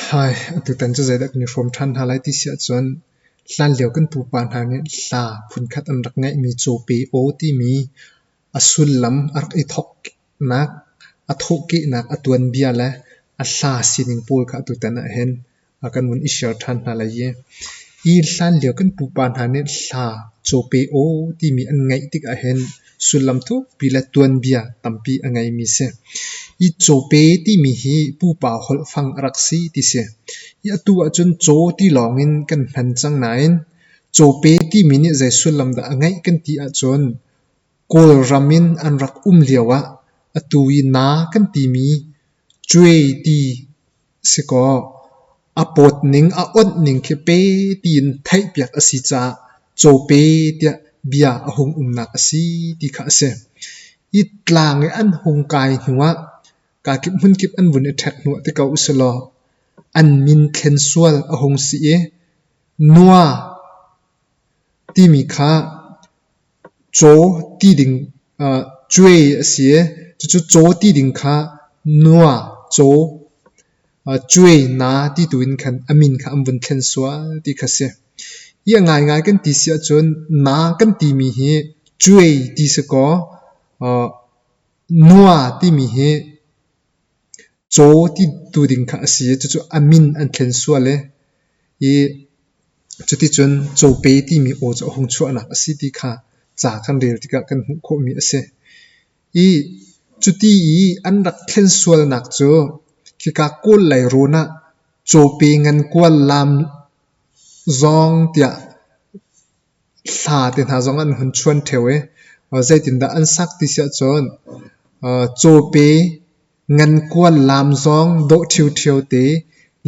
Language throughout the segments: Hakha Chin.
Hai, atutan cu zeidah kan i hrawm ṭhan hna lai ti si ahcun hlanlio kan pupa hna nih hla phunkhat an rak ngeihmi cawpe aw timi a sullam a rak i thawknak, a thawhkehnak, a tuanbia le a hla sining pawl kha atutan ahhin kan vun i share ṭhan hna lai i hi hlanlio kan pupa hna nih hla cawpe aw timi an ngeih tik ahhin sullam thukpi le tuanbia tampi a ngeimi si. Hi cawpe timi hi pupa holhfang a rak si ti si. Hi atu ahcun caw ti lawng in kan hman cang nain cawpe timi nih zei sullam dah a ngeih kan ti ahcun Kawlram in an rak um lio ah atu i na kan timi cuai ti si kaw a pawt ning a onh ning khi pe tiin theihpiak a si caah cawpe tiah bia a hung umnak a si ti kha a si. Hi tlang i an hung kai hnuah kakip hmunkip an vun i ṭhek hnuah ti ko usilaw an min thlen sual a hung si i nua timi kha caw ti ding cuai a si i cucu caw ti ding kha nua caw cuai na ti tu in khan a min kha an vun thlen sual ti kha si. Hi a ngaingai kan ti si ahcun na kan timi hi cuai ti si kaw nua timi hi caw ti tu ding kha a si i cucu a min an thlen sual i cuticun cawpe timi aw cu a hung chuahnak a si ti kha ca kan rel tikah kan hmuh khawhmi a si. I cuti i an rak thlen sualnak cu khika Kawl lei rawn ah cawpe ngan kual laam zawng tiah hla te hna zong an hun chuan ṭheo i zeitindah an sak ti si ahcun cawpe ngan kual laam zawng dawh ṭhiuṭhio te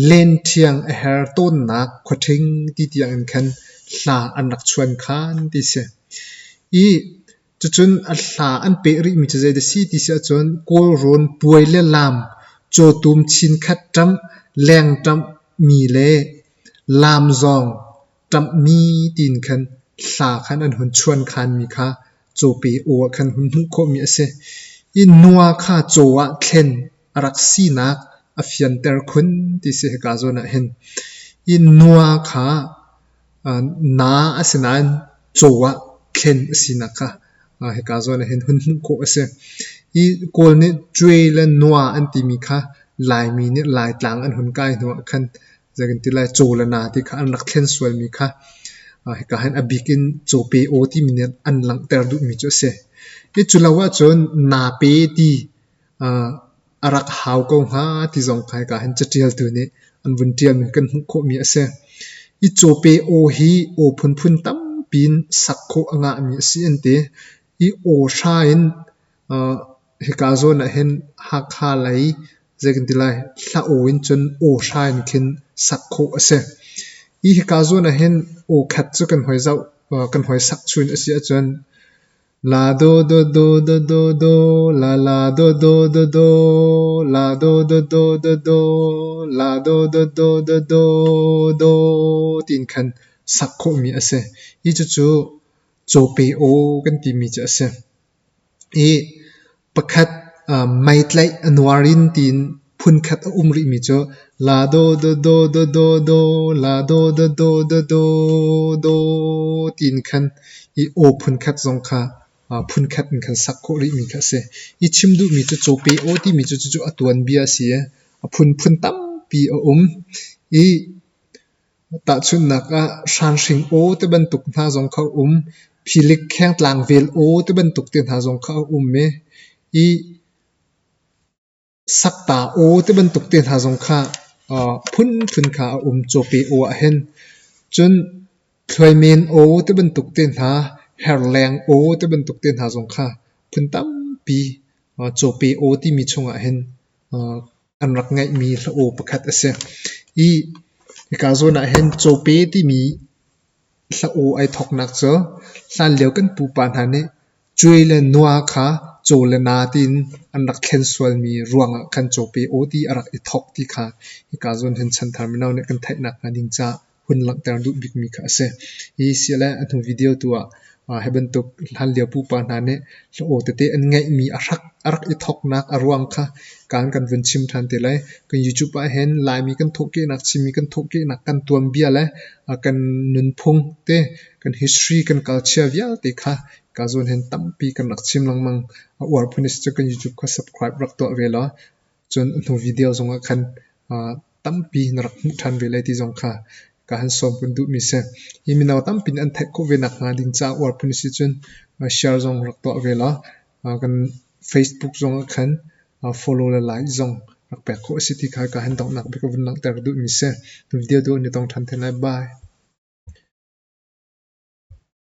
len ṭhiang a her tawnnak khuaṭhing ti tiang in khan hla an rak chuan khan ti si. I cucun a hla an peh rihmi cu zeidah si ti si ahcun Kawlrawn puai le laam cawtum chinkhat ṭamh, leng ṭamhmi le laam zawng ṭamhmi tiin khan hla khan an hun chuankhanmi kha cawpe aw ah khan hun hmuh khawhmi a si. Hi nua kha caw ah thlen a rak sinak a fianter khun ti si hika zawn ah hin. Hi nua kha na a si nain caw ah thlen a sinak kha hika zawn ah hin hun hmuh khawh a si. Hi Kawl nih cuai le nua an timi kha Laimi nih Laitlang an hun kai hnu ah khan zei kan ti lai caw le na ti kha an rak thlen sualmi kha hika hin a bik in cawpe aw timi nih an langhter duhmi cu a si. Hi cu lo ahcun nape ti a rak hau ko hnga ti zong kha hika hin caṭialtu nih an vun ṭialmi kan hmuh khawhmi a si. Hi cawpe aw hi aw phunphun tampi in sak khawh a ngahmi a si an ti. Hi aw hra in hika zawn ah hin Hakha lei zei kan ti lai hla aw in cun aw hra in khin sak khawh a si. Hi hika zawn ah hin aw khat cu kan hoi zoh kan hoi sak chun a si ahcun la do do do do do do la la do do do do la do do do do do la do do do do do do tiin khan sak khawhmi a si. Hi cucu cawpe aw kan timi cu a si. I pakhat meitlaih a nuar in tiin phunkhat a um rihmi cu la do do do do do do la do do do do do do tiin khan i aw phunkhat zong kha phunkhat in khan sak khawh rihmi kha a si. I chim duhmi cu cawpe aw timi cu cucu a tuanbia a si i a phunphun tampi a um i Tahchunhnak ah hranhring aw ti bantuk hna zong kha a um. Philik khengtlang vel aw ti bantuk te hna zong kha a um i sakta aw ti bantuk te hna zong kha phunphun kha a um cawpe aw ah hin. Cun thluaimen aw ti bantuk te hna, herleng aw ti bantuk te hna zong kha phun tampi cawpe aw timi chungah hin an rak ngeihmi hla aw pakhat a si. Hi hika zawn ah hin cawpe timi hla aw ai thawknak cu hlanlio kan pupa hna nih cuai le nua kha caw le na tiin an rak thlen sualmi ruangah khan cawpe aw ti a rak i thawk ti kha hika zawn hin chanthar mino nih kan theih nakhnga ding caah hun langhter duh bikmi kha a si. Hi si le a hnu video tu ah. Hi bantuk hlanlio pupa hna nih hla aw tete an ngeihmi a rak a rak i thawknak a ruang kha kaan kan vun chim ṭhan te lai. Kan YouTube ah hin Laimi kan thawhkehnak, Chinmi kan thawhkehnak, kan tuanbia le kan nunphung te, kan history, kan culture vialte kha ka zawn hin tampi kan rak chim lengmang. A uar phun a si cu kan YouTube kha subscribe rak tuah ve law cun a hnu video zongah khan tampi na rak hmuh ṭhan ve lai ti zong kha ka han sawm kan duhmi si. Hi mino tampi nih an theih khawh ve nakhnga ding caah uar phun a si cun share zong rak tuah ve law kan Facebook zongah khan follow le like zong rak pek khawh a si ti kha ka han donghnak bik ka vun langhter duhmi si. Video dawh ni tong ṭhan te lai. Bye.